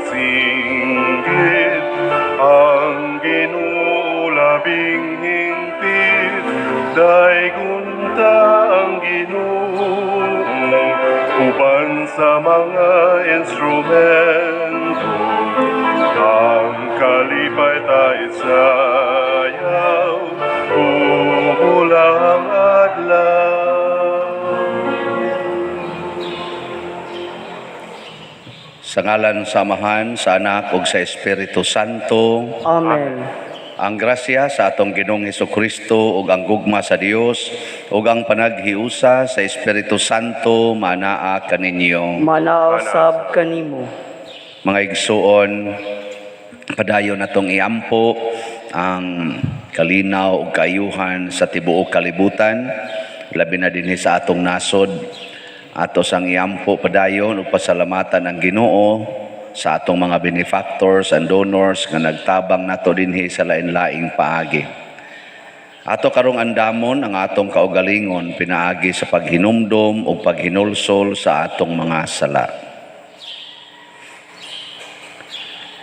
Singgit, ang Ginoo labing hingpit, daygon ta ang Ginoo uban sa mga instrumento, ang kalipay ta isayaw, umulang adlaw. Sa ngalan sa Amahan, sa Anak ug sa Espiritu Santo. Amen. Ang grasya sa atong Ginoong Hesukristo ug ang gugma sa Dios ug ang panaghiusa sa Espiritu Santo manaa kaninyo. Manaa usab kanimo. Mga igsuon, padayon natong iampo ang kalinaw ug kaayuhan sa tibuok kalibutan, labi na dinhi sa atong nasod. Ato sang iampo padayon ug pasalamatan ang Ginoo sa atong mga benefactors and donors nga nagtabang nato dinhi sa lain-laing paagi. Ato karong andamon ang atong kaugalingon pinaagi sa paghinumdom ug paghinulsol sa atong mga sala.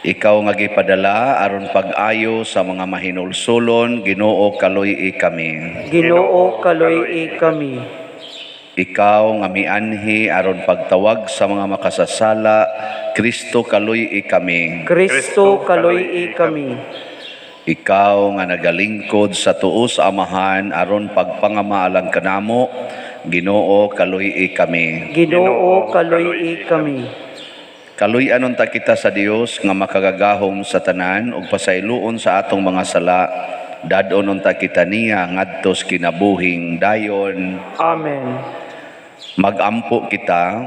Ikaw nga gipadala aron pag-ayo sa mga mahinulsolon, Ginoo, kaluy-i kami. Ginoo, kaluy-i kami. Ikaw nga mianhi aron pagtawag sa mga makasasala, Kristo, kaluy-i kami. Kristo, kaluy-i kami. Ikaw nga nagalingkod sa tuo sa Amahan aron pagpangamaalang kanamo, Ginoo, kaluy-i kami. Ginoo, kaluy-i kami. Kaluy-anon ta kita sa Dios nga makagagahom sa tanan ug pasayloon sa atong mga sala. Dad-on unta kita niya ngadtos kinabuhing dayon. Amen. Magampo kita.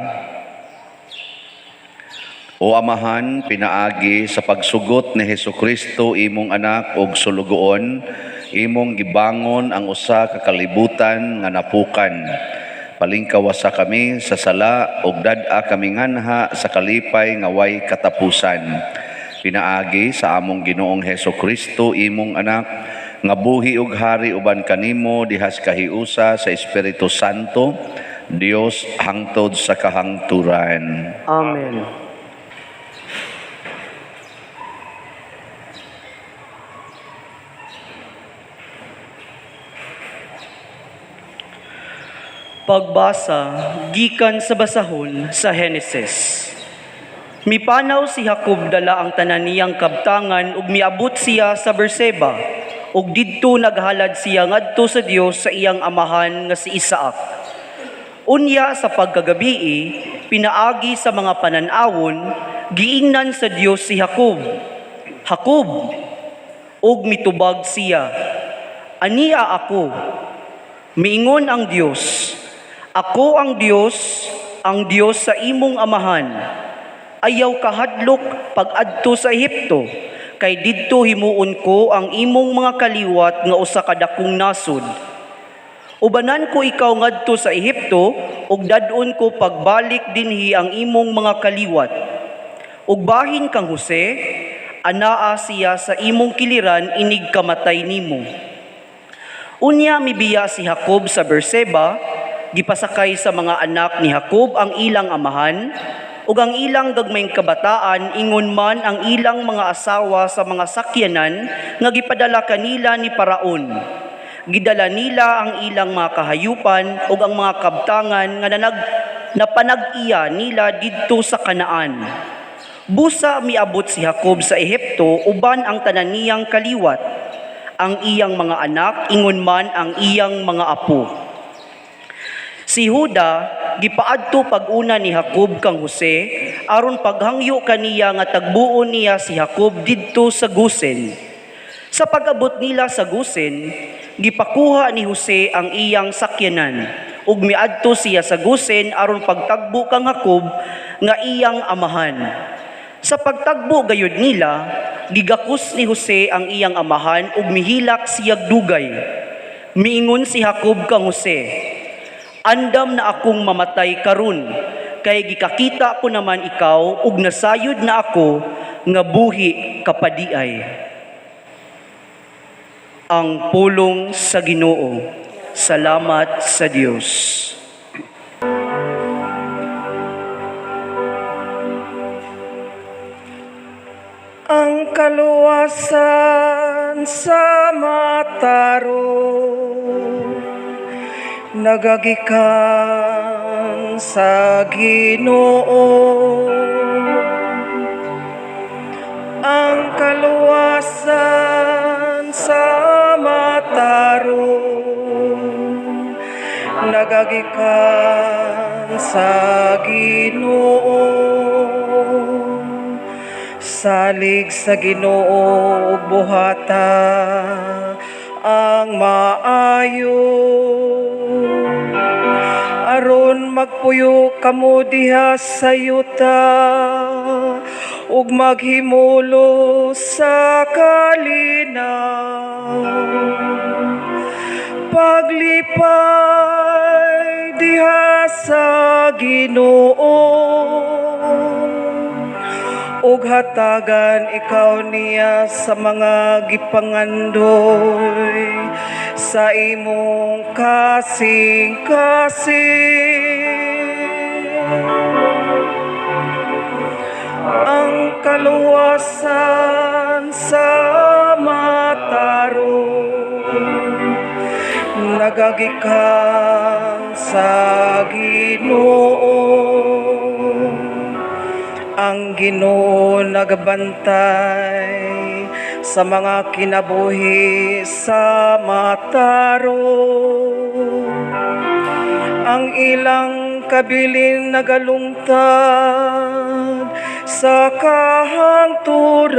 O Amahan, pinaagi sa pagsugot ni Hesukristo imong anak og sulugoon, imong gibangon ang usa ka kalibutan nga napukan. Palingkawasa kami sa sala ug dad-a kami nganha sa kalipay nga way katapusan. Pinaagi sa among Ginoong Hesukristo imong anak nga buhi ug hari uban kanimo dihas kahiusa sa Espiritu Santo, Dios hangtod sa kahangturan. Amen. Pagbasa gikan sa basahon sa Henesis. Mipanaw si Jacob dala ang tanan niyang kabtangan ug miabot siya sa Berseba, ug didto naghalad siya ngadto sa Dios sa iyang amahan nga si Isaac. Unya sa pagkagabii, pinaagi sa mga panan-awon, giingnan sa Dios si Jacob. Jacob, ug mitubag siya, Ania ako. Miingon ang Dios, Ako ang Dios sa imong amahan. Ayaw kahadlok pag-adto sa Ehipto, kay didto himuon ko ang imong mga kaliwat nga usa ka dakong nasod. Ubanan ko ikaw ngadto sa Ehipto, ug dad-on ko pagbalik dinhi ang imong mga kaliwat. Ug bahin kang Jose, anaa siya sa imong kiliran inig kamatay nimo. Unya mibiya si Jacob sa Berseba, gipasakay sa mga anak ni Jacob ang ilang amahan, ug ang ilang gagmayng kabataan ingon man ang ilang mga asawa sa mga sakyanan nga gipadala kanila ni Paraon. Gidala nila ang ilang mga kahayupan ug ang mga kabtangan nga napanag-iya nila didto sa Kanaan. Busa miabot si Jacob sa Ehipto uban ang tanan niyang kaliwat, ang iyang mga anak ingon man ang iyang mga apo. Si Huda gipaadto pag-una ni Jacob kang Jose aron paghangyo kaniya nga tagbuon niya si Jacob didto sa Gosen. Sa pag-abot nila sa Gosen, gipakuha ni Jose ang iyang sakyanan ug miadto siya sa Gosen aron pagtagbo kang Jacob nga iyang amahan. Sa pagtagbo gayud nila, gigakos ni Jose ang iyang amahan ug mihilak siyag dugay. Miingon si Jacob kang Jose, Andam na akong mamatay karon, kay gikakita ko naman ikaw ug nasayod na ako nga buhi kapadiay. Ang pulong sa Ginoo. Salamat sa Dios. sa matarong nagagikan sa Ginoo. Ang kaluwasan sa matarong nagagikan sa Ginoo. Salig sa Ginoo ug buhata ang maayo, aron magpuyo kamo diha sa yuta ug maghimulo sa kalinaw. Paglipay diha sa Ginoo ug hatagan ikaw niya sa mga gipangandoy sa imong kasing-kasing. Ang kaluwasan sa matarong nagagikan sa Ginoo. Ang Ginoo nagabantay sa mga kinabuhi sa matarong. Ang ilang kabilin nagalungtad sa kahangturan.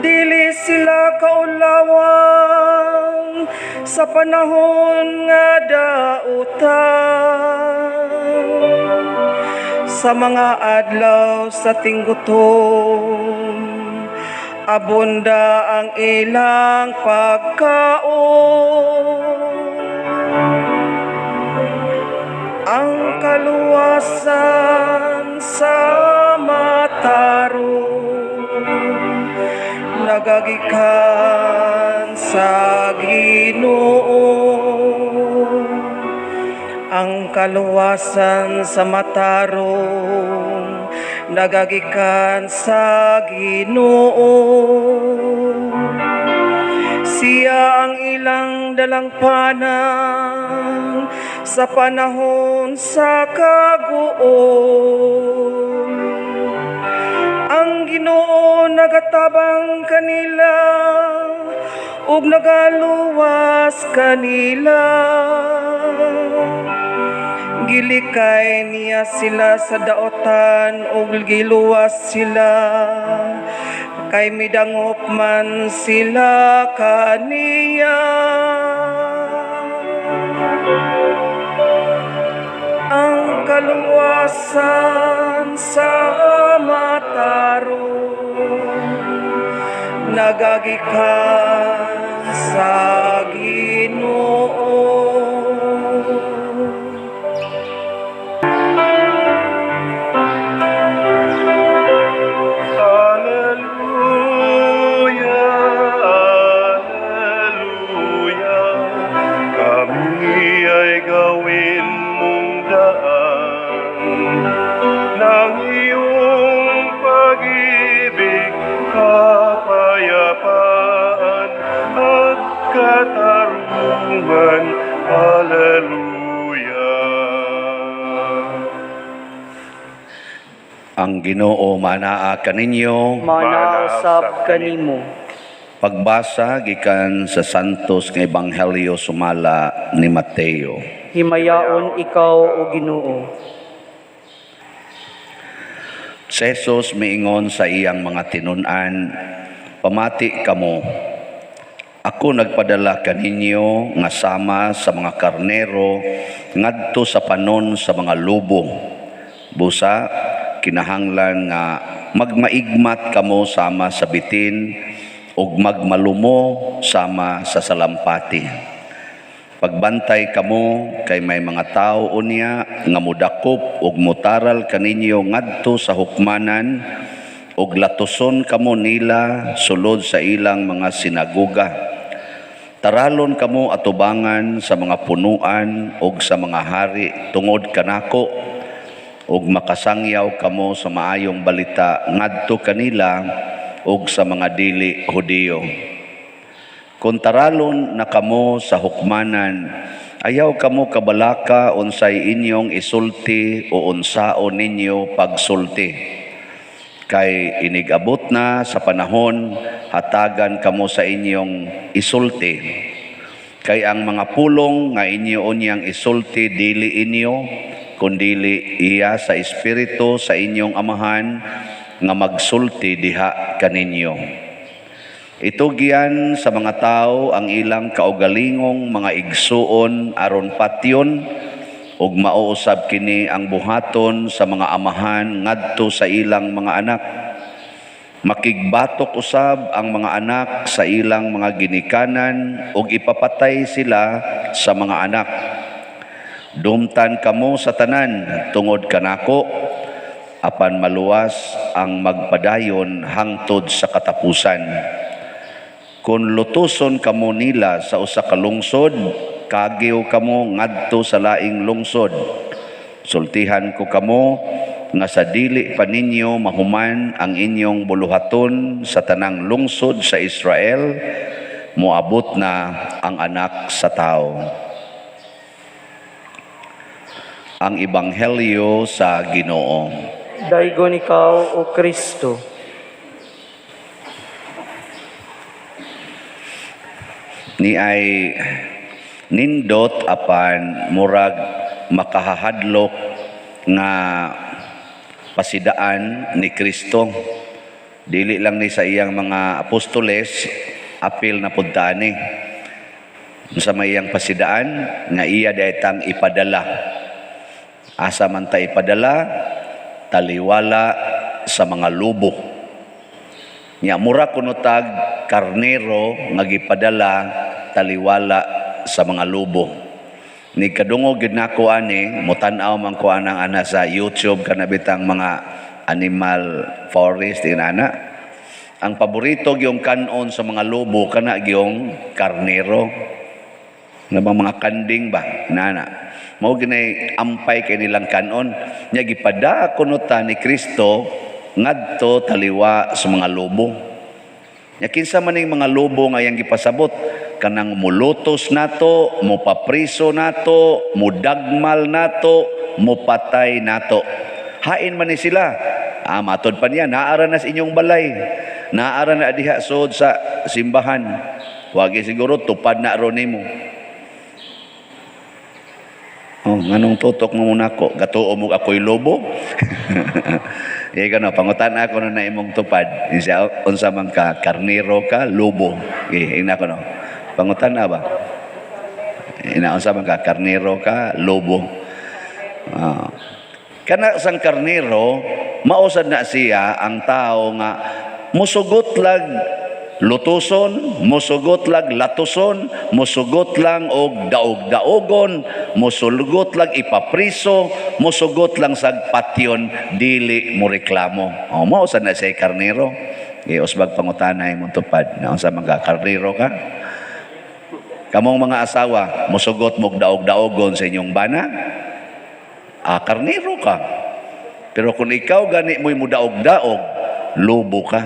Dili sila kaulawang sa panahon nga dautan. Sa mga adlaw sa tinggutom, abunda ang ilang pagkaon. Ang kaluwasan sa matarong nagagikan sa Ginoo. Ang kaluwasan sa matarong nagagikan sa Ginoo. Siya ang ilang dalangpanan sa panahon sa kaguol. Ang Ginoo nagatabang kanila ug nagaluwas kanila. Gilikay niya sila sa daotan ug giluwas sila, kay midangop man sila kaniya. Ang kaluwasan sa matarong nagagikan sa Ginoo. Alleluia, Alleluia, kami ay gawin mong daan ng iyong pag-ibig, kapayapaan at katarungan. Alleluia. Ang Ginoo manaa kaninyo. Manausab kanimo. Pagbasa gikan sa Santos nga Ebanghelyo sumala ni Mateo. Himayaon ikaw, o Ginoo. Si Jesus miingon sa iyang mga tinun-an, "Pamati kamo. Ako nagpadala kaninyo nga sama sa mga karnero ngadto sa panon sa mga lobo. Busa kinahanglan nga magmaigmat kamo sama sa bitin ug magmalumo sama sa salampati. Pagbantay kamo kay may mga tawo unya nga mudakop ug mutaral kaninyo ngadto sa hukmanan ug latuson kamo nila sulod sa ilang mga sinagoga. Taralon kamo atubangan sa mga punuan ug sa mga hari tungod kanako, ug makasangyaw kamo sa maayong balita ngadto kanila ug sa mga dili Hudiyo. Kung taralon na kamo sa hukmanan, ayaw kamo kabalaka unsay inyong isulti o unsaon ninyo pagsulti. Kay inigabot na sa panahon, hatagan kamo sa inyong isulti. Kay ang mga pulong nga inyo unyang isulti dili inyo, kundili iya sa Espiritu sa inyong Amahan nga magsulti diha kaninyo. Itugyan sa mga tao ang ilang kaugalingong mga igsuon aron patyon, ug mao usab kini ang buhaton sa mga amahan ngadto sa ilang mga anak. Makigbatok usab ang mga anak sa ilang mga ginikanan ug ipapatay sila sa mga anak. Dumtan kamo sa tanan tungod kanako, apan maluwas ang magpadayon hangtod sa katapusan. Kung lutuson kamo nila sa usa ka lungsod, kagiw kamo ngadto sa laing lungsod. Sultihan ko kamo nga sa dili pa ninyo mahuman ang inyong buluhaton sa tanang lungsod sa Israel, moabot na ang Anak sa Tao. Ang Ebanghelyo sa Ginoo. Daygon ikaw, O Kristo. Ni ay nindot apan murag makahahadlok nga pasidaan ni Kristo. Dili lang ni sa iyang mga apostoles, apil na pud tani. Sa may iyang pasidaan nga iya daytang ipadala. Asa man ta ipadala, taliwala sa mga lobo. Nya mura kuno tag karnero nga gipadala taliwala sa mga lobo. Ni kadungog gyud nako ani, motan-aw man ko anang ana sa YouTube kana bitang mga animal forest inana. Ang paborito gyung kanon sa mga lobo kana gyung karnero. Na bang mga kanding ba nana. Mao ginay ampay kay nilang kanon. Nya gipada kuno ta ni Kristo ngadto taliwa sa mga lobo. Nya kinsa man ning mga lobo nga iyang gipasabot, kanang mulutos nato, mopapriso nato, mudagmal nato, mupatay nato. Hain man ni sila. Matod pa niya, naara na sa inyong balay. Naara na diha sod sa simbahan. Wagi siguro tupad na ron nimo. Oh, nganong tutok mo muna ako? Gatuo mo ako'y lobo? Iya ka no, pangutan ako na imong tupad. Unsa, unsa man ka, karnero ka, lobo. Okay, ina ko no. Pangutan na ba? Ina unsa man ka, karnero ka, lobo. Kana sang karnero, mausad na siya ang tao nga musugot lag lutuson, musugot lag latuson, musugot lang og daog-daogon, musugot lang ipapriso, musugot lang sag patyon, dili mo reklamo. O, mao sad na siya karnero. Iusbag pangutana imong tupad. Na unsa man ka, karnero ka? Kamong mga asawa, musugot mog daog-daogon sa inyong bana? Karnero ka. Pero kung ikaw gani mo'y mudaog-daog, lobo ka.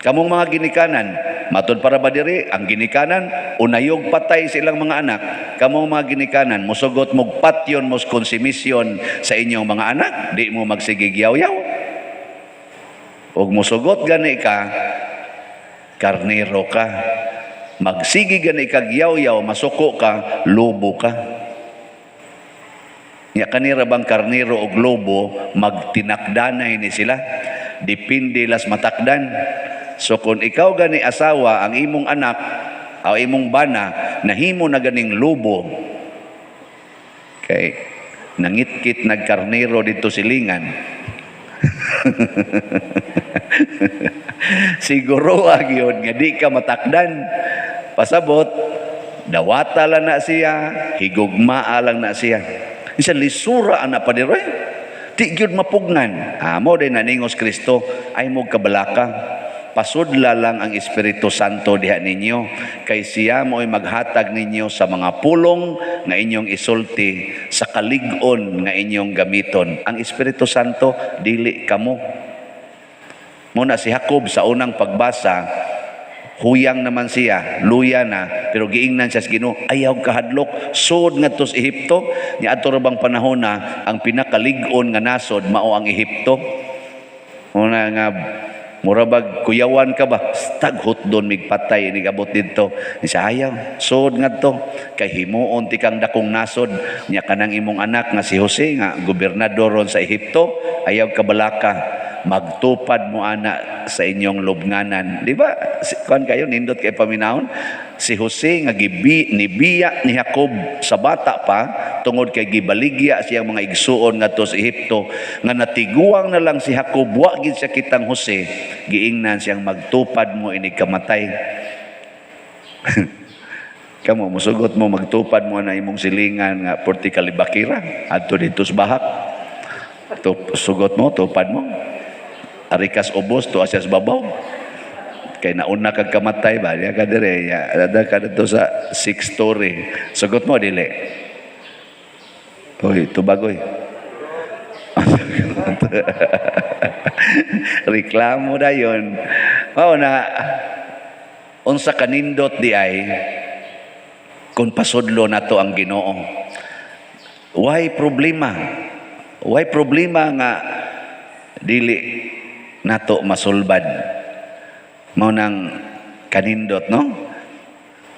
Kamong mga ginikanan, matod para ba diri, ang ginikanan, unayog patay sa ilang mga anak. Kamong mga ginikanan, musugot mog patyon, mos konsumisyon sa inyong mga anak, di mo magsigig yaw-yaw. Og musugot gani ka, karnero ka. Magsigi gani kag yaw-yaw, masuko ka, lobo ka. Nya kanira bang karnero og lobo, magtinakdanay ni sila. Depende las matakdan. So kung ikaw gani asawa, ang imong anak, o imong bana, nahimo na ganing lobo, kay nangitkit nagkarnero dito silingan. Siguro gyud nga di ka matakdan. Pasabot, dawata lang na siya, higugmaa lang na siya. Isa lisura ana pa diri. Di gyud mapugnan. Mo din naningos Kristo, ay mo kabalaka. Pasudla lang ang Espiritu Santo diha ninyo, kay siya mo'y maghatag ninyo sa mga pulong nga inyong isulti, sa kalig-on nga inyong gamiton. Ang Espiritu Santo dili kamo. Muna si Jacob sa unang pagbasa, huyang naman siya, luya na, pero giingnan siya sa Ginoo, ayaw kahadlok, sud ngadto sa Ehipto. Nya adto ra bang panahon na ang pinakalig-on nga nasod mao ang Ehipto. Muna nga mura bag kuyawan ka ba, taghot doon migpatay nigabot didto. Ni siya ayaw, sud ngadto kay himuon ti kang dakong nasod. Nya kanang imong anak nga si Jose nga gobernador ron sa Ehipto, ayaw kabalaka, magtupad mo ana sa inyong lubnganan. Di ba? Kuan kayo, nindot kay paminahon. Si Jose nga gibi, nibiya ni Jacob sa bata pa, tungod kay gibaligya siyang mga igsuon ngadto sa Ehipto, nga natiguang na lang si Jacob, wa gid siya kitang Jose, giingnan siyang magtupad mo inig kamatay. Kamo, musugot mo, magtupad mo na imong silingan nga porti kalibakira, adto dito sa bahak. Sugot mo, tupad mo. Arikas ubos, tuwa siya sa babaw. Kay nauna kag kamatay ba, diya ka dire, ya, ada ka dito sa 6 story. Sugot mo, dili. Uy, tubagoy. Reklamo dayon. Mao na, unsa kanindot di ay, kung pasudlo nato ang Ginoo. Why problema? Why problema nga dili nato masulbad? Mao nang kanindot, no?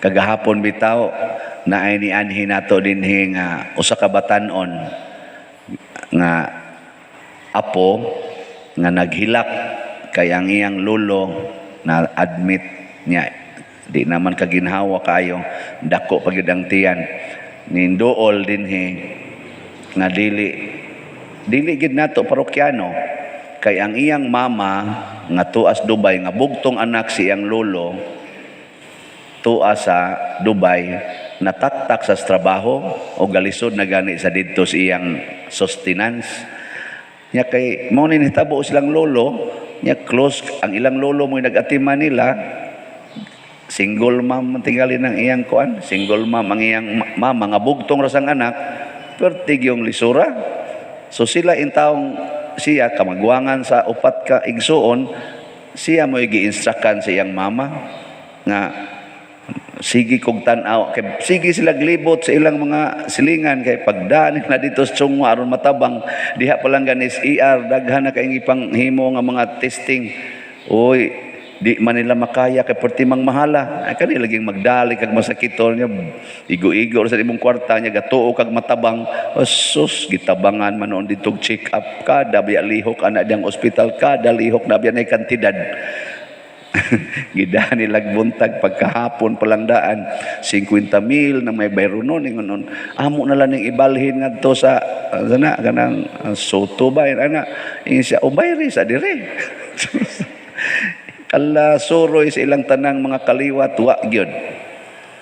Kagahapon bitaw naay nianhi nato dinhi nga usa ka batan-on nga apo nga naghilak kay ang iyang lolo na admit niya, di naman kaginhawa kayo, dako pa gyud ang tiyan. Ninduol dinhi nga dili gid nato parokyano, kay ang iyang mama nga tuas Dubai, nga bugtong anak si iyang lolo tuas sa Dubai, nataktak sa trabaho o galisod na gani sa didto sa iyang sustenance. Nya kay mao ni nitabo silang lolo, nya close ang ilang lolo mo'y nag-atiman nila. Single mom man tingali ng iyang kuan, single mom ang iyang mama nga bugtong ra sang anak, pertig yung lisura. So sila intawong siya kamagwangan sa upat ka igsuon, siya mo'y gi-instructan sa iyang mama nga sige kog tan-aw kay sige sila glibot sa ilang mga silingan kay pagdaan nila dito sa Chongwa aron matabang diha pa lang ganis ER daghan na kay ipanghimo nga mga testing. Oy, di man nila makaya kay perti mang mahala. Ay kani laging magdali kag masakiton niya, igo-igo sa imong kwarta niya gatuo kag matabang. Sus, gitabangan man noon dito check up kada biya lihok ana diyang ospital, kada lihok na biya nay kantidad. Gidani lag buntag pagkahapon palang daan 50,000 na may bayro nun, ingon nun amo na lang ning ibalhin ngadto sa sana kanang Soto ba ana ingon siya o bayri sa dire. Ala suroy sa ilang tanang mga kaliwat wa gyud,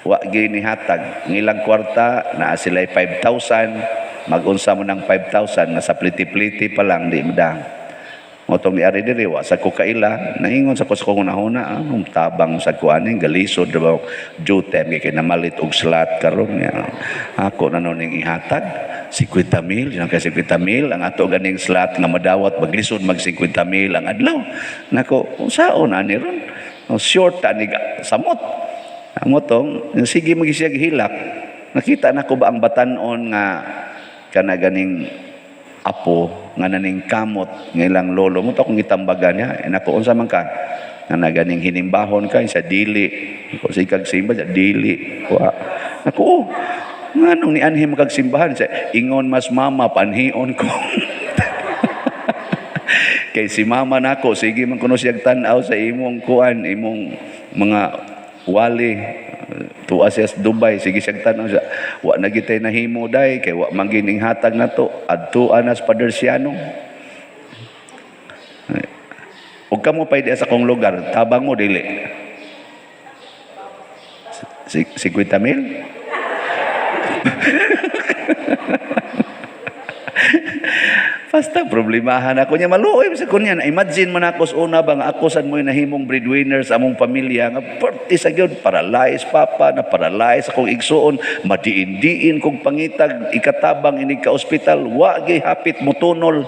wa gyud nihatag ang ilang kwarta. Naa sila'y 5,000, magunsa mo ng 5,000 nga sa pliti-pliti pa lang di madang. Motong ni ari diri wa sa ko kaila, naingon sa ko sa kong unahuna, anong tabang sa ko aning galisod ba due time kay namalit og slot karon niya. Ako na no ning ihatag 50 mil, yan kay 50 mil ang ato ganing slot nga madawat maglisod mag 50 mil ang adlaw. Nako, unsaon ani ron? Short ani samot. Amo tong sige magisiyag hilak. Nakita nako ba ang batan-on nga kana ganing apo nga naning kamot nga ilang lolo mo to akong gitambagan niya. Nako, unsa man ka nga naganing hinimbahon ka sa dili ko sikag simba sa dili wa. Nako, oh, nganong nianhi makag simbahan sa ingon mas mama panhion ko. Kay si mama nako sige man kuno siyag tan-aw sa imong kuan, imong mga wali tuwa siya sa Dubai, sige siyag tan-aw siya. Wa na gitay nahimo day kay wa man gining hatag nato adto anas Padersiano. Ug kamo pay diya sa akong lugar, tabang mo dili. 50 mil? Basta problemahan ako niya, maluoy sa kunya. Imagine man ako sa una ba nga ako sad mo'y nahimong breadwinner sa among pamilya nga perti sa gyud, paralyze papa, na paralyze akong igsuon, madiin-diin kong pangitag ikatabang inig ka ospital, wa gyud hapit motunol.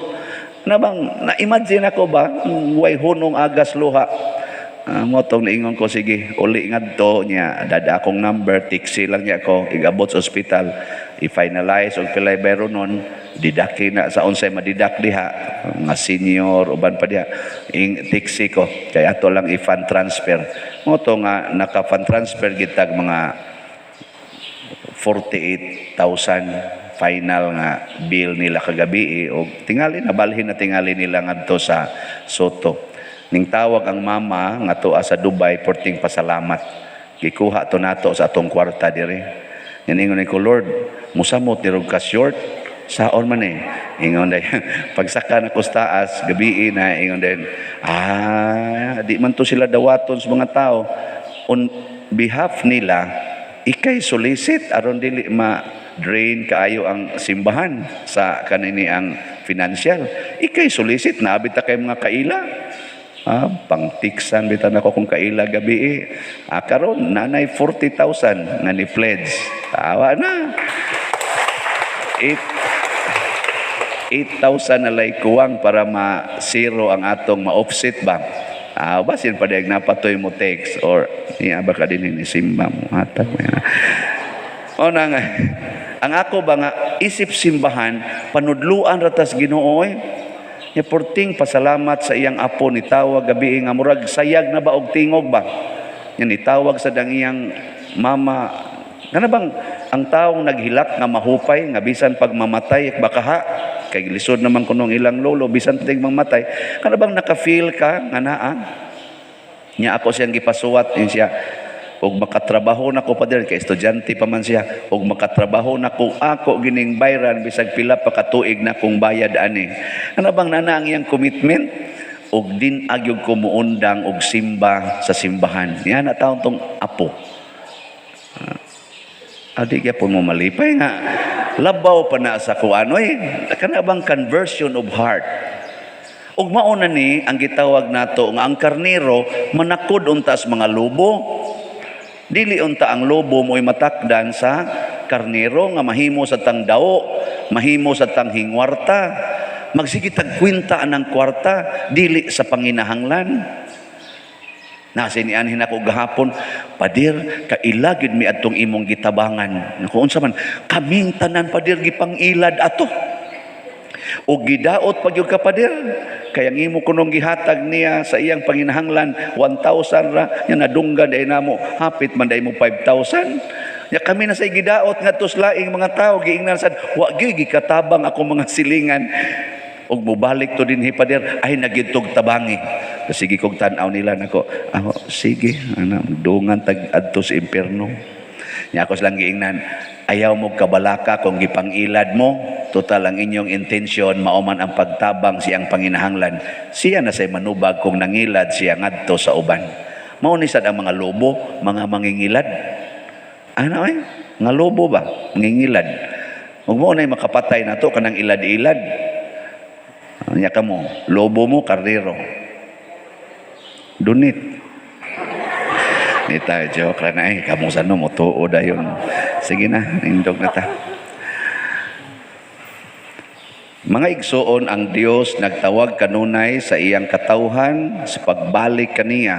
Na bang na-imagine ako ba, way hunong agas luha. Ah, mo tong niingon ko, sige, uli ngadto niya, dada akong number, taxi lang niya ko, igabot sa ospital, i-finalize og pilay bayro nun, didaki na sa unsay madidak diha, mga senior, uban pa diha, ing taxi ko, kaya ato lang i-fund transfer. Mo to nga, naka-fund transfer gitag mga 48,000 final nga bill nila kagabi eh, o tingali na balhin na tingali nila ngadto sa Soto. Ning tawag ang mama nga tuwa sa Dubai, porting pasalamat. Gikuha to nato sa atong kwarta dire. Yan ingon ko, "Lord, musamot ni ka short." Saon man eh. Ingon day, pagsaka na ko sa taas, gabi na, ingon din, ah, di man to sila dawaton sa mga tao. On behalf nila, ikay solicit aron dili ma drain kaayo ang simbahan sa kanini ang financial. Ikay solicit na abita kay mga kaila. Ah, pangtiksan bitan ako kung kaila gabi eh. Ah, karon nanay 40,000 nga ni pledge. Tawa na. 8 8,000 na lay kuwang para ma-zero ang atong ma-offset ba. Ah, basin pa dayag napatoy mo text or iya ba ka din ni simba mo hatag mo yan. O na nga, ang ako ba nga isip simbahan panudluan ratas Ginoo oy. Nya porting pasalamat sa iyang apo ni tawag gabi nga murag sayag na ba og tingog ba. Nya nitawag sa dang iyang mama. Kana bang ang taong naghilak nga mahupay nga bisan pag mamatay bakaha kay lisod naman kunong ilang lolo bisan ting mamatay, kana bang naka-feel ka nga naa nya ako siyang gipasuwat in siya og makatrabaho na ko, pader, kay estudyante pa man siya, og makatrabaho na ko ako gining bayran bisag pila pa ka tuig na kong bayad ani. Kana bang nana ang iyang commitment og din agyog ko muundang og simba sa simbahan niya na taon tong apo. Adi gyapon mo malipay nga labaw pa na sa kuan oy, kana bang conversion of heart. Ug mao na ni ang gitawag nato nga ang karnero manakod unta sa mga lobo. Dili unta ang lobo mo'y matakdan sa karnero nga mahimo sa tang dao, mahimo sa tang hingwarta. Magsige tag kwenta anang kwarta dili sa panginahanglan. Nasinianhin ako gahapon, "Padir, kaila gyud mi adtong imong gitabangan." Naku, unsa man, "Kaming tanan, padir, gipang-ilad ato. O gidaot pag ka, padir. Kaya ang imo kunong gihatag niya sa iyang panginahanglan, 1,000 ra, nya nadunggan day namo, hapit man day mo 5,000. Nya kami na sa gidaot ngadto sa laing mga tao, giingnan sad, wa gyud gikatabang ako mga silingan. Og mobalik to dinhi, pader, ay nagitog tabangi." Sige kog tan-aw nila nako. Ako, sige, ana dungan tag adto sa impierno. Nya ako silang giingnan, ayaw mo kabalaka kung gipang-ilad mo, total ang inyong intensyon mao man ang pagtabang siyang panginahanglan. Siya na say manubag kung nangilad siya ngadto sa uban. Mao ni sad ang mga lobo, mga mangingilad. Ano ay? Nga lobo ba? Mangingilad. Ug mo na makapatay nato kanang ilad-ilad. Nya kamo, lobo mo, karnero. Dunit. Ni tayo, joke ra na eh. Kamo sa no, motuo dayon. Sige na, nindog na ta. Mga igsuon, ang Dios nagtawag kanunay sa iyang katawhan sa pagbalik kaniya.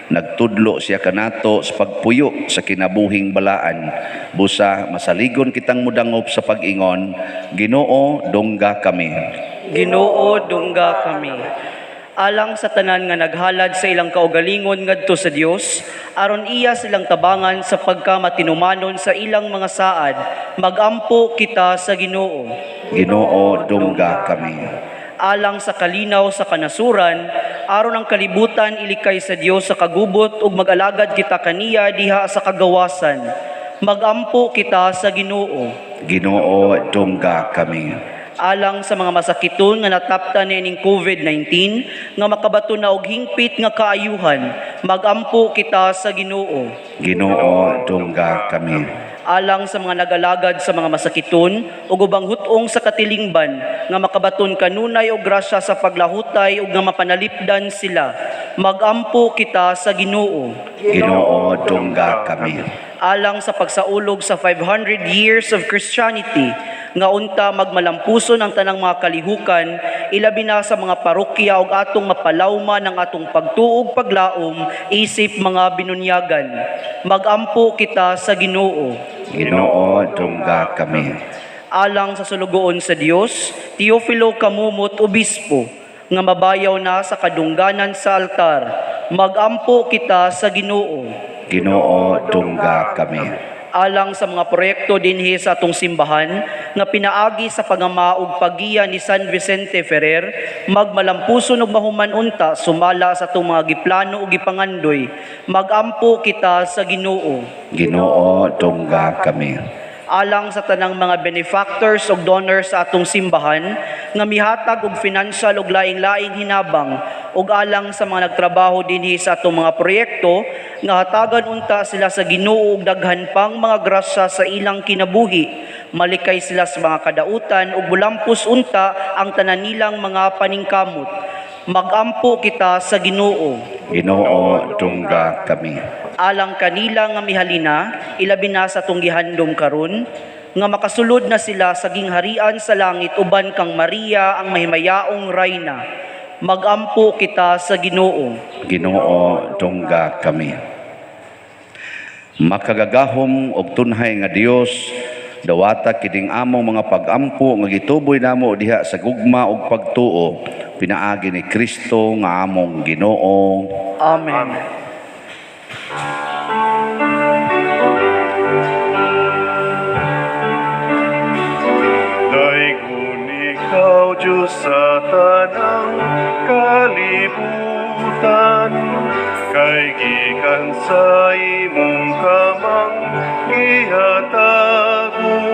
Nagtudlo siya kanato sa pagpuyo sa kinabuhing balaan. Busa masaligon kitang mudangop sa pag-ingon, "Ginoo, dungga kami." Ginoo, dungga kami. Alang sa tanan nga naghalad sa ilang kaugalingon ngadto sa Dios, aron iya silang tabangan sa pagkamatinumanon sa ilang mga saad, magampo kita sa Ginoo. Ginoo, dungga kami. Alang sa kalinaw sa kanasuran, aron ang kalibutan ilikay sa Dios sa kagubot ug mag-alagad kita kaniya diha sa kagawasan. Magampo kita sa Ginoo. Ginoo, dungga kami. Alang sa mga masakiton nga nataptan niining COVID-19 nga makabato na og hingpit nga kaayuhan, magampo kita sa Ginoo. Ginoo, dungga kami. Alang sa mga nagalagad sa mga masakiton ug ubang hut-ong sa katilingban nga makabaton kanunay og grasya sa paglahutay ug nga mapanalipdan sila, Magampo kita sa Ginoo. Ginoo, dungga kami. Alang sa pagsaulog sa 500 years of Christianity, nga unta magmalampuson ang tanang mga kalihukan, ilabi na sa mga parokya ug atong mapalawman ang atong pagtuo ug paglaom isip mga binunyagan. Magampo kita sa Ginoo. Ginoo, dungga kami. Alang sa sulugoon sa Dios, Teofilo Camomot, Obispo, nga mabayaw na sa kadungganan sa altar, magampo kita sa Ginoo. Ginoo, dungga kami. Alang sa mga proyekto dinhi sa atong simbahan nga pinaagi sa pagama ug paggiya ni San Vicente Ferrer, magmalampuson ug mahuman unta sumala sa atong mga giplano ug gipangandoy. Magampo kita sa Ginoo. Ginoo, dungga kami. Alang sa tanang mga benefactors ug donors sa atong simbahan nga mihatag og financial ug laing-laing hinabang, ug alang sa mga nagtrabaho dinhi sa atong mga proyekto, nga hatagan unta sila sa Ginoo og daghan pang mga grasya sa ilang kinabuhi, malikay sila sa mga kadautan ug mulampos unta ang tanan nilang mga paningkamot. Magampo kita sa Ginoo. Ginoo, dungga kami. Alang kanila nga mihalina, ilabi na sa atong gihandom karon, nga makasulod na sila sa gingharian sa langit uban kang Maria ang mahimayaong rayna. Magampo kita sa Ginoo. Ginoo, dungga kami. Makagagahom og tunhay nga Dios, dawata kining among mga pagampo nga gituboy namo diha sa gugma ug pagtuo pinaagi ni Kristo nga among Ginoo. Amen. Amen. Daygon ikaw, Diyos, sa tanang kalibutan, kay gikan sa imong kamang gihatagon,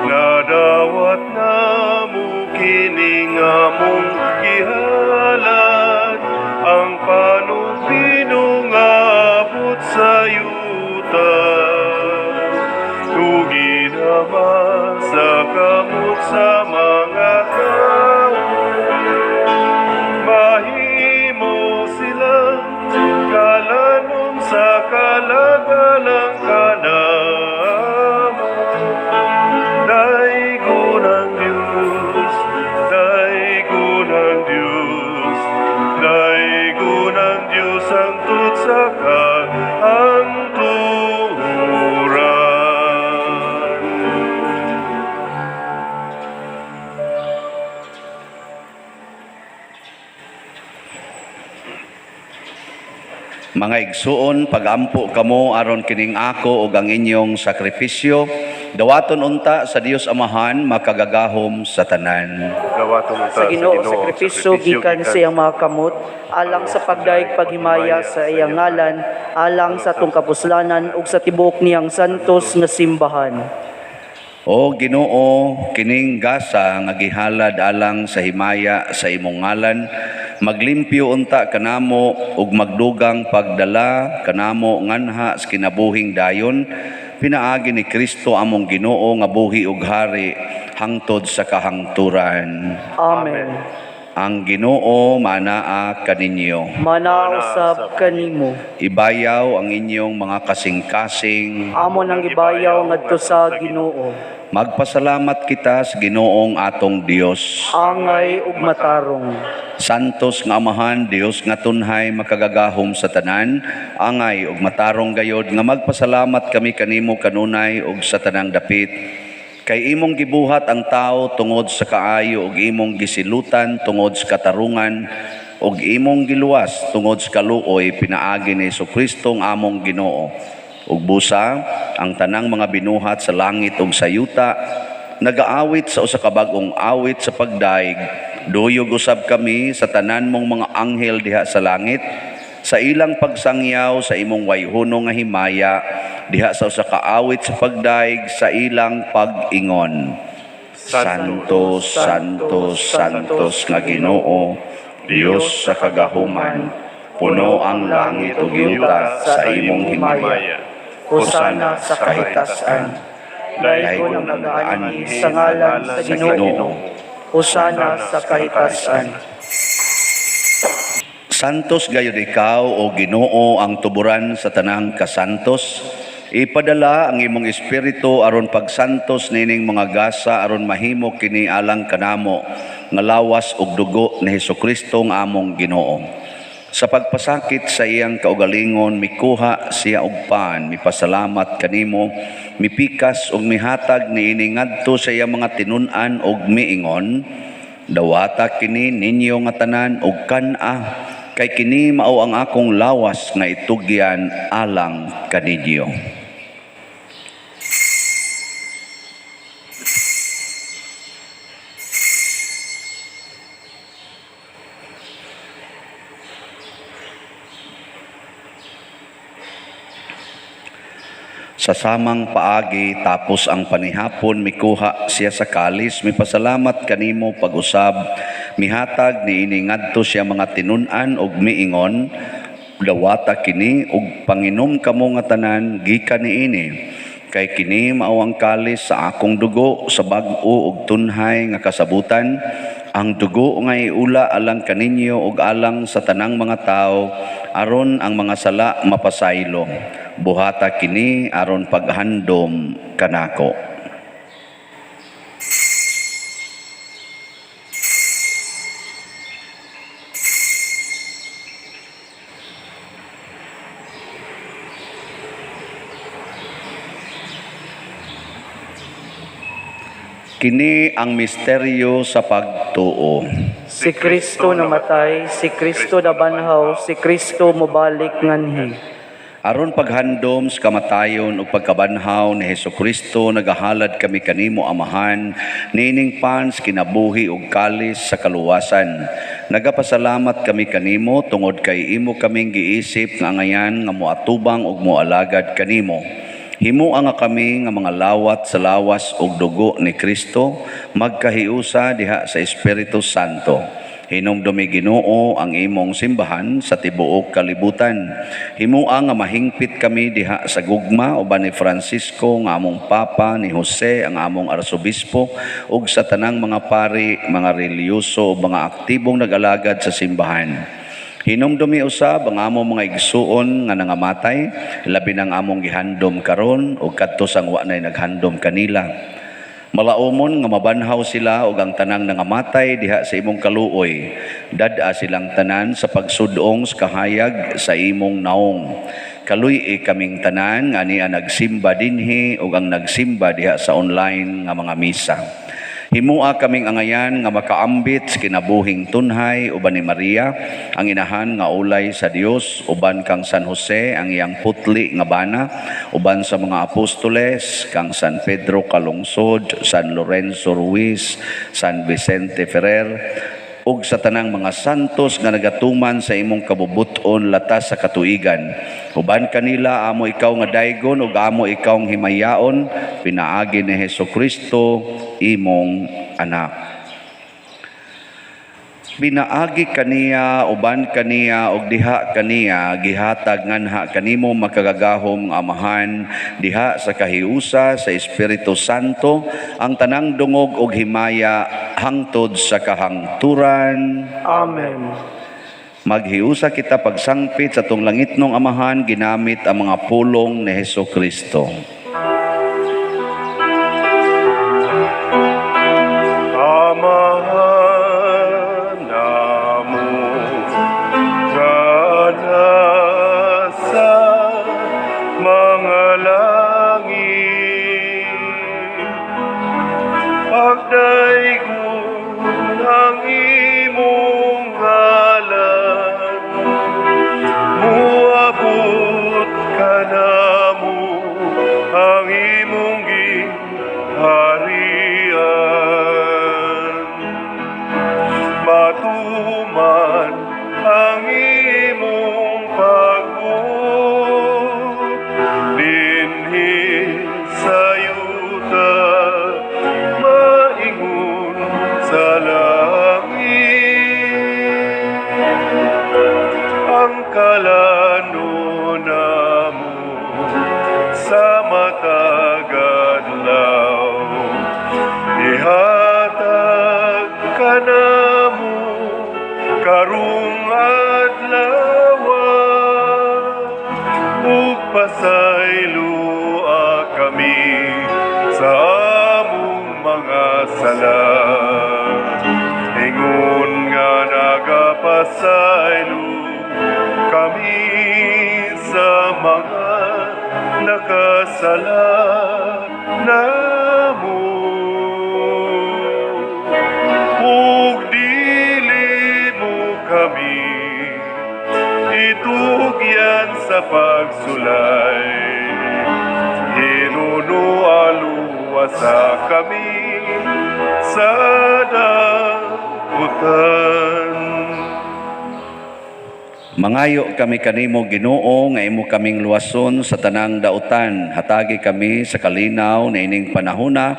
nadawat namo kining among gihalad, ang panupinong abot sa yuta. Tugi naman sa kamot sa mga tao, mahimo sila kalanon sa kalagalang kanamo. Daygon ang Diyos, daygon ang Diyos, daygon ang Diyos hangtod sa kahangturan. Mga igsuon, pagampo kamo aron kining ako ug ang inyong sakripisyo dawaton unta sa Dios Amahan makagagahom sa tanan. Dawaton unta Sa Ginoo sakripisyo gikan sa iyang mga kamot, alang sa pagdayeg paghimaya sa iyang ngalan, alang sa atong kapuslanan ug sa tibuok niyang santos nga simbahan. O Ginoo, kining gasa nga gihalad alang sa himaya sa imong ngalan, maglimpyo unta kanamo ug magdugang pagdala kanamo nganha sa kinabuhing dayon pinaagi ni Kristo among Ginoo nga buhi ug hari hangtod sa kahangturan. Amen. Ang Ginoo manaa kaninyo. Manaa usab kanimo. Ibayaw ang inyong mga kasing-kasing. Amo nang ibayaw ngadto sa Ginoo. Magpasalamat kita sa Ginoong atong Dios. Angay ug matarong. Santos nga Amahan, Dios nga tunhay makagagahom sa tanan, angay ug matarong gayod nga magpasalamat kami kanimo kanunay ug sa tanang dapit. Kay imong gibuhat ang tao tungod sa kaayo ug imong gisilutan tungod sa katarungan ug imong giluwas tungod sa kaluoy pinaagi ni Hesukristo ang among Ginoo. Ug busa ang tanang mga binuhat sa langit ug sa yuta nagaawit sa usa ka bag-ong awit sa pagdaig. Duyog usab kami sa tanan mong mga anghel diha sa langit sa ilang pagsangyaw sa imong wayhono nga himaya diha sa usa ka awit sa pagdaig sa ilang pag-ingon. Santo, Santo, Santos nga Ginoo, Dios sa kagahuman, puno ang langit ug yuta sa imong himaya. Hosana sa kahitasan. Daygon ang nagaanhi sa ngalan sa Ginoo. Hosana sa kahitasan. Santos gayud ikaw, o Ginoo, ang tuburan sa tanang kasantos. Ipadala ang imong espiritu aron pagsantos nining mga gasa aron mahimo kini alang kanamo nga lawas ug dugo ni Hesukristo nga among Ginoo. Sa pagpasakit sa iyang kaugalingon, mikuha siya og pan, mipasalamat kanimo, mipikas ug mihatag niini ngadto sa iyang mga tinun-an ug miingon, "Dawata kini ninyo nga tanan ug kan-a, kay kini mao ang akong lawas nga itugyan alang kaninyo." Sa samang paagi tapos ang panihapon, mikuha siya sa kalis, mipasalamat kanimo pag-usab, mihatag niini ngadto siya mga tinun-an ug miingon, "Dawata kini ug panginom kamo nga tanan gikan niini, kay kini mao ang kalis sa akong dugo sa bag-o ug tunhay nga kasabutan, ang dugo nga iula alang kaninyo ug alang sa tanang mga tawo aron ang mga sala mapasaylo. Buhata kini aron paghandom kanako." Kini ang misteryo sa pagtuo. Si Kristo namatay, si Kristo nabanhaw, si Kristo mobalik nganhi. Aron paghandom sa kamatayon ug pagkabanhaw ni Hesukristo, nagahalad kami kanimo, Amahan, niining pans kinabuhi ug kalis sa kaluwasan. Nagapasalamat kami kanimo tungod kay imo kaming giisip nga angayan nga moatubang ug moalagad kanimo. Himoa nga kami nga mga lawat sa lawas ug dugo ni Kristo, magkahiusa diha sa Espiritu Santo. Hinumdumi, Ginoo, ang imong simbahan sa tibuok kalibutan. Himoa nga mahingpit kami diha sa gugma uban ni Francisco nga among Papa, ni Jose ang among Arsobispo, ug sa tanang mga pari, mga relihiyoso ug mga aktibong nag-alagad sa simbahan. Hinumdumi usab ang among mga igsuon nga nangamatay, labi nang among gihandom karon ug kadto sang wa nay naghandom kanila. Malaumon nga mabanhaw sila ug ang tanang nangamatay diha sa imong kaluoy. Dad-a silang tanan sa pagsudong sa kahayag sa imong naong. Kaluy-i kaming tanan nga niya nagsimba dinhi ug ang nagsimba diha sa online nga mga misa. Himua kaming angayan nga makaambit sa kinabuhing tunhay uban ni Maria, ang inahan nga ulay sa Dios, uban kang San Jose, ang iyang putli nga bana, uban sa mga apostoles, kang San Pedro Calungsod, San Lorenzo Ruiz, San Vicente Ferrer, ug sa tanang mga santos nga nagatuman sa imong kabubut-on latas sa katuigan. Uban kanila amo ikaw nga daygon ug amo ikaw ang himayaon, pinaagi ni Hesukristo imong anak. Pinaagi kaniya, uban kaniya, ug diha kaniya, gihatag nganha kanimo makagagahom nga Amahan, diha sa kahiusa sa Espiritu Santo, ang tanang dungog ug himaya hangtod sa kahangturan. Amen. Maghiusa kita pagsangpit sa atong langitnong Amahan, ginamit ang mga pulong ni Hesukristo. Amahan namo nga nasa mga langit, pagdaygon ang imong ngalan, muabot kanamo ang imong gingharian. Matuman ang imong pagbuot dinhi sa yuta, maingon sa langit. Ang kalano namo sa matag adlaw, ihatag kanamo karong adlaw. Pasaylua kami sa among mga sala, ingon nga nagapasaylo kami sa mga nakasala namo. Ug dili mo kami itugyan sa pagsulay, hinunoa luwasa kami sa dautan. Mangayo kami kanimo, Ginoo, nga imo kaming luwason sa tanang dautan. Hatagi kami sa kalinaw niining panahona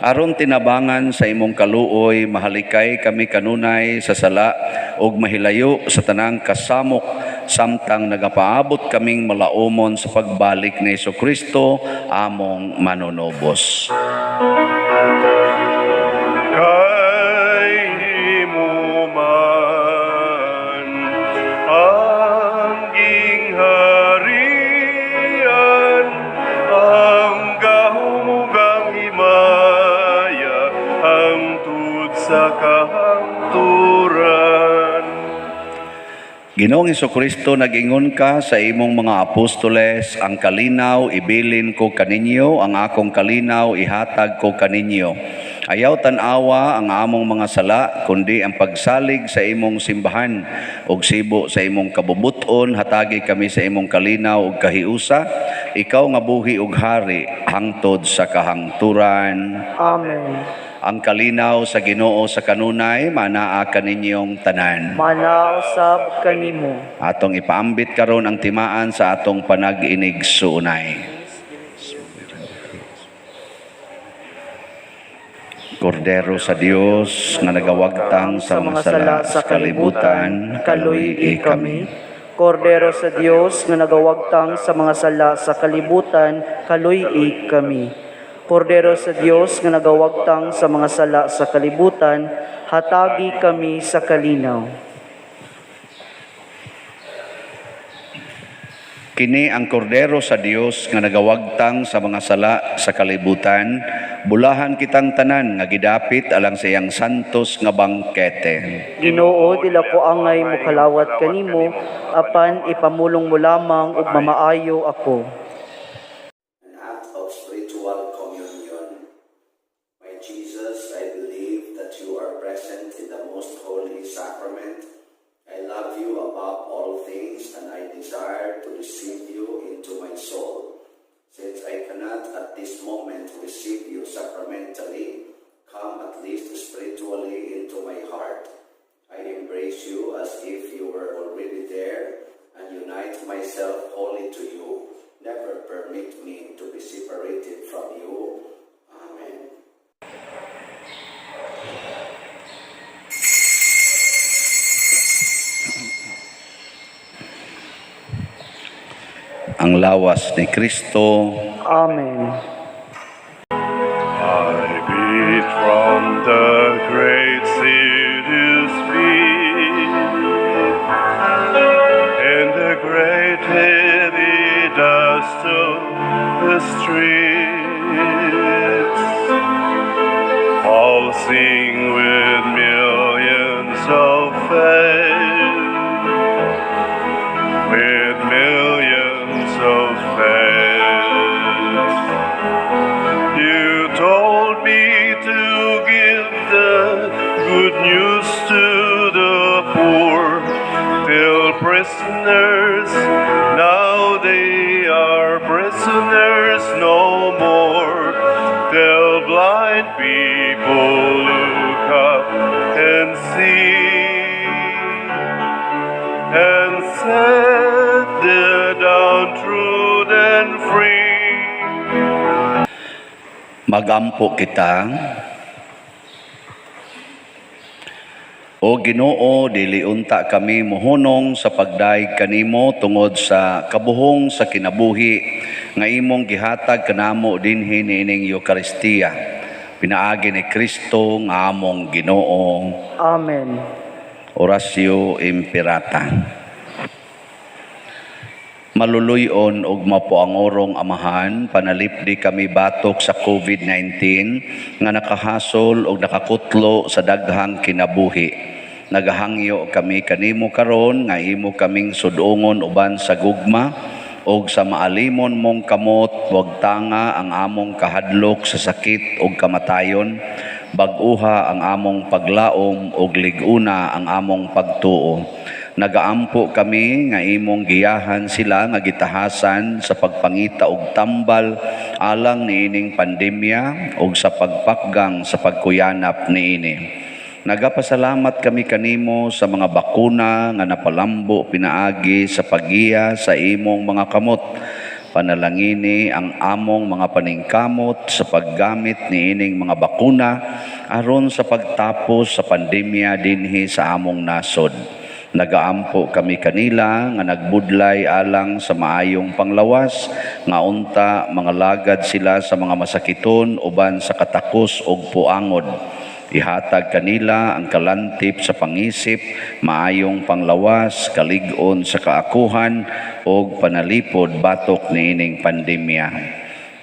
aron tinabangan sa imong kaluoy mahalikay kami kanunay sa sala ug mahilayo sa tanang kasamok samtang nagapaabot kaming malaumon sa pagbalik ni Kristo among manunubos. Kay imo man ang gingharian, ang gahom ug ang himaya, hangtod sa kahangturan. Ginoong Kristo, nag-ingon ka sa imong mga apostoles, "Ang kalinaw ibilin ko kaninyo, ang akong kalinaw ihatag ko kaninyo." Ayaw tan-awa ang among mga sala, kundi ang pagsalig sa imong simbahan ug sibo sa imong kabubuton, hatagi kami sa imong kalinaw ug kahiusa, ikaw nga buhi ug hari hangtod sa kahangturan. Amen. Ang kalinaw sa Ginoo sa kanunay manaa kaninyong tanan. Manaa usab kanimo. Atong ipaambit karon ang timaan sa atong panag-inigsuonay. Kordero sa Dios nga nagawagtang sa mga sala sa kalibutan, kaluy kami. Kordero sa Dios nga nagawagtang sa mga sala sa kalibutan, kaluy kami. Kordero sa Dios nga nagawagtang sa mga sala sa kalibutan, hatagi kami sa kalinaw. Kini ang Kordero sa Dios nga nagawagtang sa mga sala sa kalibutan, bulahan kitang tanan nga gidapit alang sa iyang santos nga bangkete. Ginoo, dili ko angay mokalawat kanimo, apan ipamulong mo lamang ug mamaayo ako. An act of spiritual communion. My Jesus, I believe that you are present in the most holy sacrament. I love you above all things, and I desire to receive you into my soul. Since I cannot at this moment receive you sacramentally, come at least spiritually into my heart. I embrace you as if you were already there and unite myself wholly to you. Never permit me to be separated from you. Amen. Ang lawas ni Kristo. Amen. I beat from the great city's beat and the great heavy dust of the streets, pulsing with millions of faith, with millions of faith. You told me to give the good news to the poor, tell prisoners now they are prisoners no more. Tell blind people look up and see, and set the downtrodden free. Magampo kita. O Ginoo, dili unta kami mohunong sa pagdayeg kanimo tungod sa kabuhong sa kinabuhi nga imong gihatag kanamo dinhi niining Eukaristiya. Pinaagi ni Kristo nga among Ginoo. Amen. Oratio Imperata. Maluluy-on ug mapuangorong Amahan, panalipdi kami batok sa COVID-19 nga nakahasol ug nakakutlo sa daghang kinabuhi. Nagahangyo kami kanimo karon nga imo kaming sudongon uban sa gugma ug sa maalimon mong kamot. Wagtanga ang among kahadlok sa sakit ug kamatayon. Bag-uha ang among paglaom ug lig-una ang among pagtuo. Nagaampo kami nga imong giyahan sila nga gitahasan sa pagpangita og tambal alang niining pandemya ug sa pagpakgang sa pagkuyanap niini. Nagapasalamat kami kanimo sa mga bakuna nga napalambo pinaagi sa paggiya sa imong mga kamot. Panalangini ang among mga paningkamot sa paggamit niining mga bakuna aron sa pagtapos sa pandemya dinhi sa among nasod. Nagaampo kami kanila nga nagbudlay alang sa maayong panglawas, nga unta mangalagad sila sa mga masakiton uban sa katakos ug puangod. Ihatag kanila ang kalantip sa pangisip, maayong panglawas, kalig-on sa kaakuhan ug panalipod batok niining pandemya.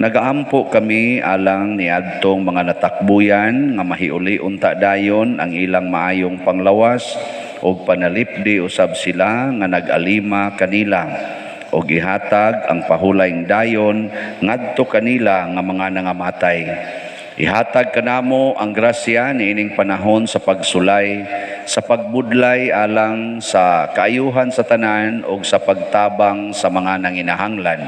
Nagaampo kami alang niadtong mga natakbuyan nga mahiuli unta dayon ang ilang maayong panglawas ug panalipdi usab sila nga nag-alima kanila ug ihatag ang pahulayng dayon ngadto kanila nga mga nangamatay. Ihatag kanamo ang grasya niining panahon sa pagsulay, sa pagbudlay alang sa kaayuhan sa tanan ug sa pagtabang sa mga nanginahanglan.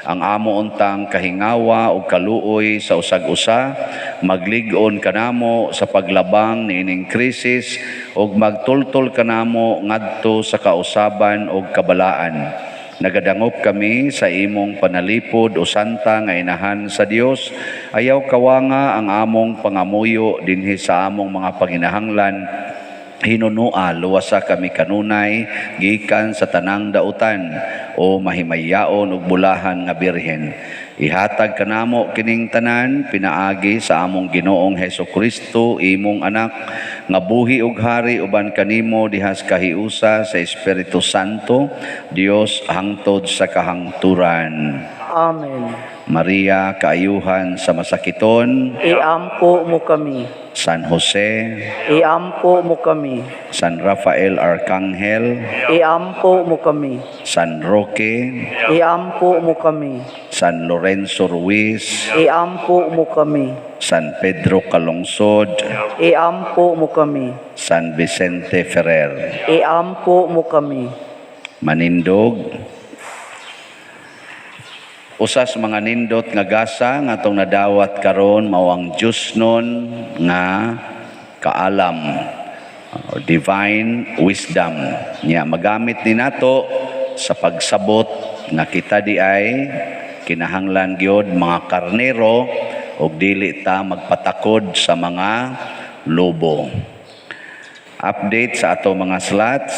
Ang amo untang kahingawa ug kaluoy sa usag-usa, maglig-on kanamo sa paglabang niining krisis ug magtultol kanamo ngadto sa kausaban ug kabalaan. Nagadangop kami sa imong panalipod, o Santa nga Inahan sa Dios. Ayaw kawanga ang among pangamuyo dinhi sa among mga panginahanglan. Hinunua, luwasa kami kanunay gikan sa tanang dautan, o mahimayaon ug bulahan nga Birhen. Ihatag kanamo kining tanan pinaagi sa among Ginoong Hesus Kristo, imong anak, nga buhi ug hari uban kanimo dihas kahiusa sa Espiritu Santo, Dios, hangtod sa kahangturan. Amen. Maria, kaayuhan sa masakiton, Iampo mo kami. San Jose, Iampo mo kami. San Rafael Arcangel, Iampo mo kami. San Roque, Iampo mo kami. San Lorenzo Ruiz, Iampo mo kami. San Pedro Calungsod, Iampo mo kami. San Vicente Ferrer. Iampo mo kami. Manindog. Usa sa mga nindot nga gasa nga atong nadawat karon mao ang Diyosnon nga kaalam or divine wisdom. Nya magamit ni nato sa pagsabot nga kita di ay kinahanglan gyud mga karnero ug dili ta magpatakod sa mga lobo. Update sa ato mga slots,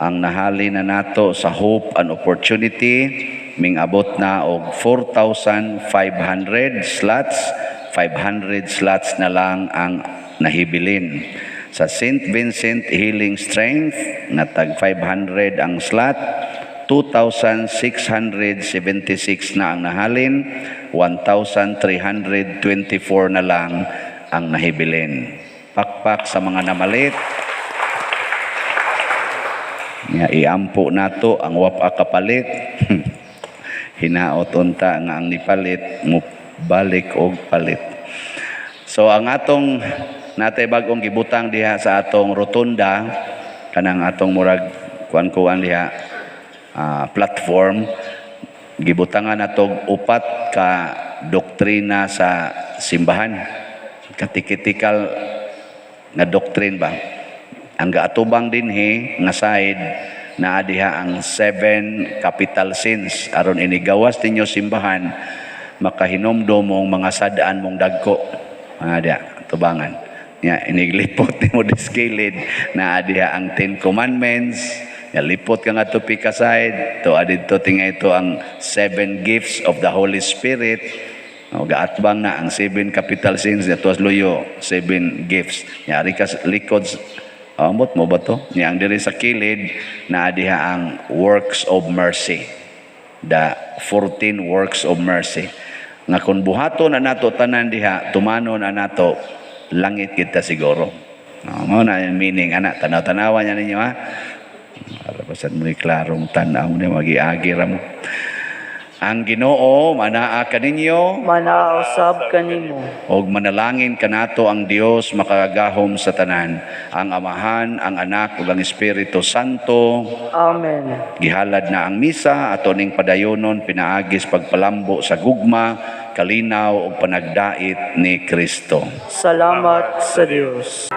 ang nahali na nato sa Hope and Opportunity mingabot na og 4,500 slots, 500 slots na lang ang nahibilin. Sa St. Vincent Healing Strength, nga tag 500 ang slot, 2,676 na ang nahalin, 1,324 na lang ang nahibilin. Pakpak sa mga namalit. Nya iampo nato ang wapa kapalit. Hinaot unta nga ang nipalit mo balik og palit. So ang atong natay bag-ong gibutang diha sa atong rotunda, kanang atong murag kuan-kuan diha, platform, gibutangan natog upat ka doktrina sa simbahan. Kateketikal nga doctrine ba? Ang gaatubang dinhi nga side, naa diha ang seven capital sins, aron inigawas ninyo simbahan makahinomdom mong mga sad-an mong dagko. Mga diha tubangan nya, iniglipot nimo disgilid, naa diha ang Ten Commandments. Nya lipot ka nga tupi ka side to adidto tingay ito ang seven gifts of the Holy Spirit. O, gaatbang na ang seven capital sins, tuwas luyo seven gifts. Nya ari ka likod. Ambot mo ba to? Niya ang diri sa kilid, naa diha ang works of mercy. The 14 works of mercy. Nga kung buhaton na nato tanan diha, tumanon na nato, langit kita siguro. No, mao na yung meaning ana, tanaw-tanawa niya ninyo ha. Para pasad mo ni klarong tanaw ni magiagi ra mo. Ang Ginoo manaa kaninyo. Manaa usab kanimo. Og manalangin kanato ang Dios makagagahom sa tanan, ang Amahan, ang Anak ug ang Espiritu Santo. Amen. Gihalad na ang misa, ato ning padayonon pinaagis pagpalambo sa gugma, kalinaw ug panagdait ni Kristo. Salamat sa Dios.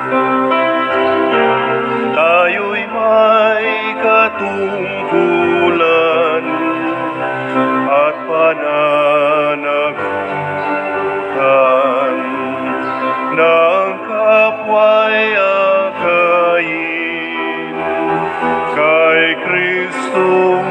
Tayo'y may katungkulan at pananagutan ng kapwa'y akayin kay Kristo.